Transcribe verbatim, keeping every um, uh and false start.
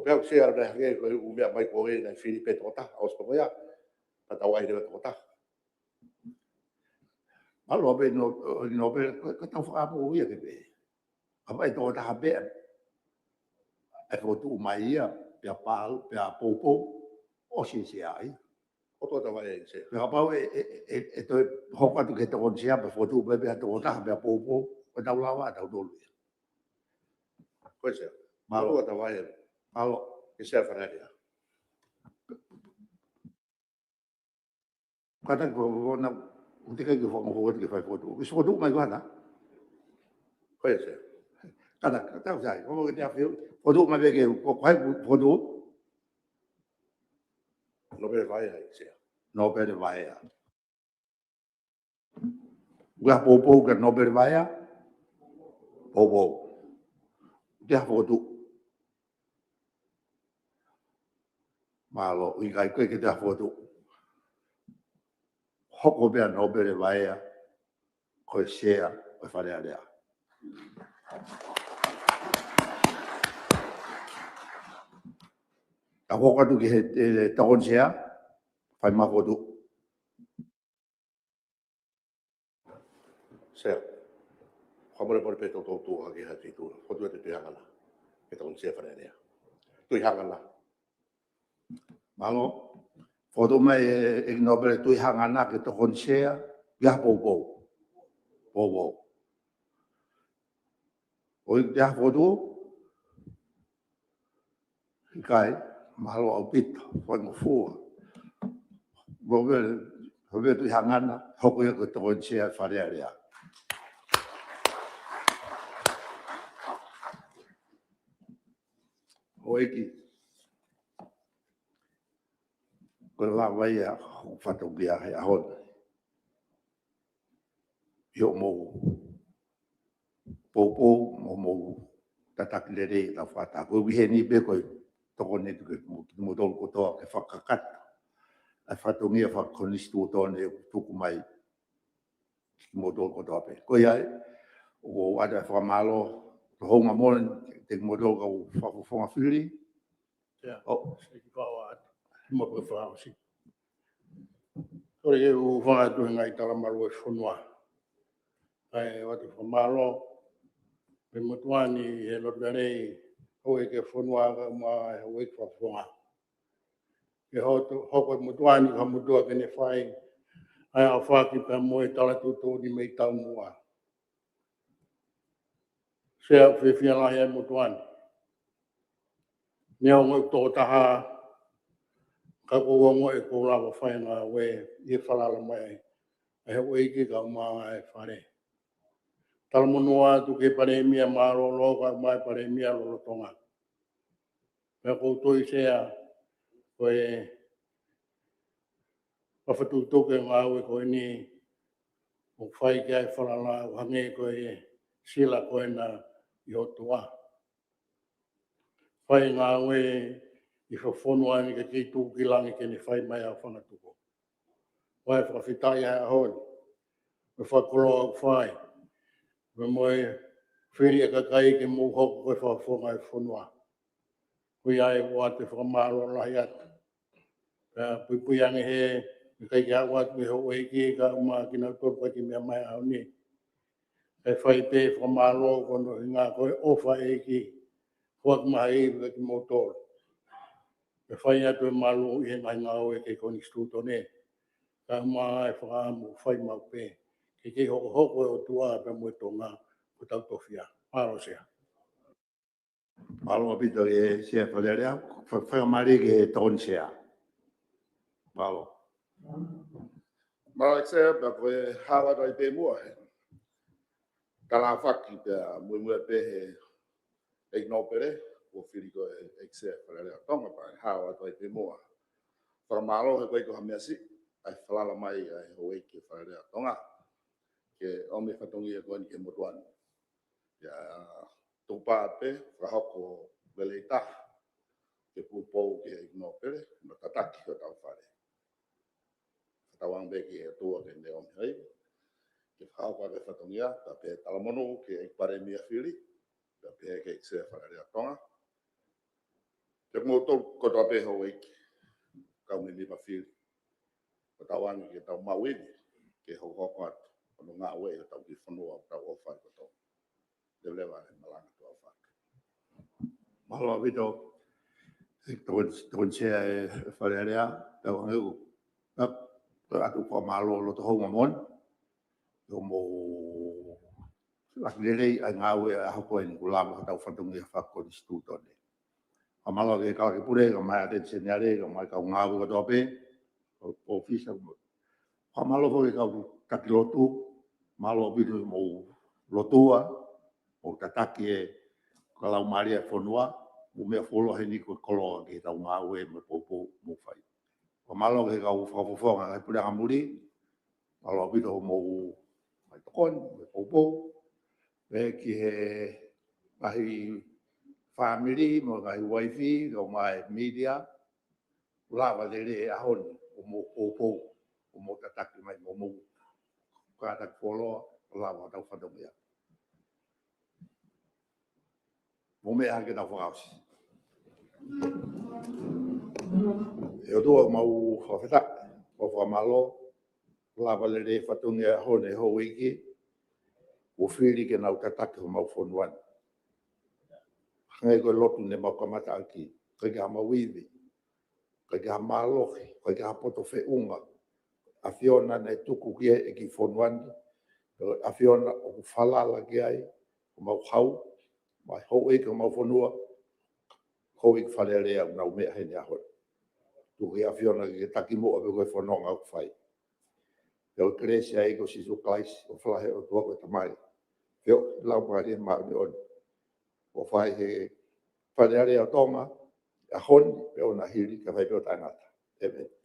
Pea ʻoku Sea, naʻe hangē ko e ʻū meʻa mai ko ē naʻe fili pē tokotaha, ʻosi pē ko ia, pea tau ʻai leva tokotaha. Mālō pē no, no pē, ko, ko tau fakapoʻuli ia ke pē. Kapau ʻe tokotaha pē ʻe fokotuʻu mai ia, pea Pālo, pea Poupou, ʻosi Sea ia. ʻO tokotaha ia Sea. Pea kapau ʻe, ʻe, ʻe, ʻe toe hoko atu ki he Tokoni Sea, pea fokotuʻu mai pē ha tokotaha, pea Poupou, ko e tau lava, tau tolu ia. Ko ia Sea. Mālō. Tokotaha ia. Mālō. Ke Sea Fale Alea. Kātaki ko, ko, ko na, ʻoku teʻeki ke fakaongo foki ke fai fokotuʻu. Ke fokotuʻu mai ko hana? Ko ia Sea. Kātaki, kātaki Sea. Ko mo ke te afi, fokotuʻu mai pē ke, ko, ko hai fokotuʻu? Nōpele Vaea ia Sea. Nōpele Vaea. Ko e hā Poupou kia Nōpele Vaea? Poupou. Ko e hā fokotuʻu? Mālō, ʻikai ko e ke te hā fokotuʻu. Hoko pē ʻa Nōpele Vaea ko e Sea ʻo e Fale Alea. Tau hoko atu ki he, he, he Tokoni Sea, fai mai fokotuʻu. Sea. Fakamolemole pē tau tau tuʻu hake ha feituʻu. Fokotuʻu atu Tuʻihangana. Ke Tokoni Sea Fale Alea. Tuʻihangana. Mālō. Fokotuʻu mai ʻe, ʻe Nōpele Tuʻihangana ke Tokoni Sea. Ko e hā Poupou? Poupou. ʻOi, ko e hā fokotuʻu? ʻIkai, mālō ʻaupito, faingofua. Nōpele, Nōpele Tuʻihangana, hoko ia ko e Tokoni Sea Fale Alea. Houʻeiki, ko e lava ia hoku fatongia he ʻaho ni. ʻI hoʻomou poupou mo hoʻomou tataki lelei ʻetau fakataha. Ko e ʻuhi heni pē ko e tokoni atu ke mo, kimoutolu kotoa ke fakakakato ʻa e fatongia fakakonisitūtone ʻoku tuku mai kimoutolu kotoa pē. Ko ia ai, ʻoku ou ʻoatu ʻa e fakamālō, ko e hounga moʻoni kiate kimoutolu kau fakafofonga fili. Sea. ʻO. Seki fakaʻosi atu. Mo e fakaʻosi. Kole ke u hūfanga atu he ngaahi talamalu ʻo e fonua. Kae ʻoatu e fakamālō mei he motuʻa ni he lotu lelei, houʻeiki ʻo e fonua kae ʻumaʻā e houʻeiki fakafofonga. Ke hoto, hoko e motuʻa ni ko ha motuʻa ke ne fai ʻa e aofaki pea mo e tala tuʻutuʻuni mei taumuʻa. Sea, ʻoku fiefia lahi ʻa e motuʻa ni. Neongo ʻeku tokotaha, ka ʻoku ou ongoʻi ʻoku ou lava fai e ngāue ʻi he falala mai ʻa e houʻeiki kae ʻumaʻā e fale. Talamonū atu ki he Palēmia mālōlō kae ʻumaʻā e Palēmia lolotonga. Pea ʻoku ou tui Sea, ko e fakatuʻutuʻu e ngāue ko eni, ʻoku fai ki ai e falala ʻo hangē ko e sila ko ena ʻi ho tuʻa. Fai e ngāue ʻi he fonua ni kae kei tuku ki langi ke ne fai mai ʻa e fanga tuku. Ko e fakafetaʻi ʻa e ʻaho ni. Mo e fakakoloa ʻoku fai. Mo e fili e kakai ke mou hoko ko e fakafofonga ʻo e fonua. Ko ia ai ʻoku ʻoatu e fakamālō lahi atu. Pea puipui ange he, ʻikai ke u ʻoatu ki he houʻeiki kae ʻumaʻā kinautolu ʻoku ʻikai ke meʻa mai he ʻaho ni. Kae fai pē fakamālō ko hono ʻuhinga ko e ʻofa ʻa e ʻEiki. Foaki mai ha ivi kiate kimoutolu. Pea fai atu e malu ʻi he ngaahi ngāue ki he konisitūtone. Kae ʻumaʻā e fakaʻamu fai maʻu pē. Ke kei hokohoko e ʻOtua pea mo e Tonga ko hotau tofiʻa. Mālō Sea. Mālō ʻaupito ʻe Sea Fale Alea, fa-, fakamālō ki he Tokoni Sea. Mālō. Mālō ʻEiki Sea, pea ko e hao atu ai pē muʻa he talafaki pea muimui pē he ʻEiki Nōpele, kuo fili ko e ʻEiki Sea Fale Alea ʻo Tonga, pea hao atu ai pē muʻa. Fakamālō he ko e ʻikai ko ha meʻa siʻi, ʻa e falala mai ʻa e houʻeiki Fale Alea ʻo Tonga. Ke ʻomi e fatongia ko eni ki he motuʻa ni. Pea tuku pē, fakahoko lelei taha. Ke poupou ki he ʻEiki Nōpele, mo tataki hotau fale. Fakatauange pē ki he ʻOtua ke ne ʻomi ha ivi. Ke fakahoko ʻaki e fatongia, pea pehē talamonū ki he ʻEiki Palēmia fili, pea pehē ki he ʻEiki Sea Fale Alea ʻo Tonga. Ke Mo tau kotoa pē houʻeiki, kau mēmipa fili. Ko tau angi ke tau maʻu ivi, ke hokohoko atu. Ko hono ngāue ʻa hotau kiʻi fonua, tau ʻofa kotoa. Te leva e malanga ʻa e ʻOtua. Mālō ʻaupito, ʻEiki Tokoni, Tokoni Sea ʻo e Fale Alea, tau ange u. Ka, ka atu fakamālō loto houngaʻia moʻoni. Ko hoʻomou laka lelei ʻa e ngāue ʻa e ʻaho ko eni kuo lava hotau fatongia fakakonisitūtone. Fakamālō ki he Kalake Pule, kae ʻumaʻā ʻa e ʻAteni Seniale, kae ʻumaʻā e kau ngāue kotoa pē, ʻo, ʻo ʻofisa, kae ʻumaʻā. Fakamālō foki ki he kau taki lotu, mālō ʻaupito hoʻomou lotua, hoʻomou tataki e kau laumālie ʻo e fonua, mo e meʻa fuoloa heni ko e koloa ki heʻetau ngāue mo e poupou ʻoku mou fai. Fakamālō ki he kau fakafofonga ʻo e puleʻanga muli, mālō ʻaupito hoʻomou ngaahi tokoni, mo e poupou. Pehē ki he ngaahi fāmili, mo e ngaahi uaifi, kae ʻumaʻā e mītia, lava lelei e ʻaho ni, hoʻomou poupou, hoʻomou tataki mai, mo hoʻomou kātaki fuoloa, lava hotau fatongia. Mou meʻa hake ke tau fakaʻosi. ʻE ʻOtua, mau fakafetaʻi, mau fakamālō, lava lelei e fatongia ʻo e houʻeiki, kuo fili ke nau tataki homau fonua ni. Hangē ko e lotu ne mau kamata ʻaki, ʻikai ke ʻi ai hamau ivi, ʻikai ke ʻi ai ha mālohi, ʻikai ke ʻi ai ha poto feʻunga. ʻAfiona naʻe tuku ki ai e kiʻi fonua ni, ʻAfiona ʻoku falala ki ai, homau hau, mo e houʻeiki homau fonua, houʻeiki Fale Alea ʻoku nau meʻa heni he ʻaho ni. Tuku ki he ʻAfiona ke ke takimuʻa pē ko e fononga ʻoku fai. Pea ko e kelesi ʻa e ʻEiki ko Sīsū Kalaisi, ʻofa lahi ʻa e ʻOtua ko e Tamai, pea ko e Laumālie Māʻoniʻoni, ʻofa ʻi he Fale Alea ʻo Tonga, ʻaho ni, pea ʻo nāhili, kae fai pē ʻo taʻengata. ʻĒmeni.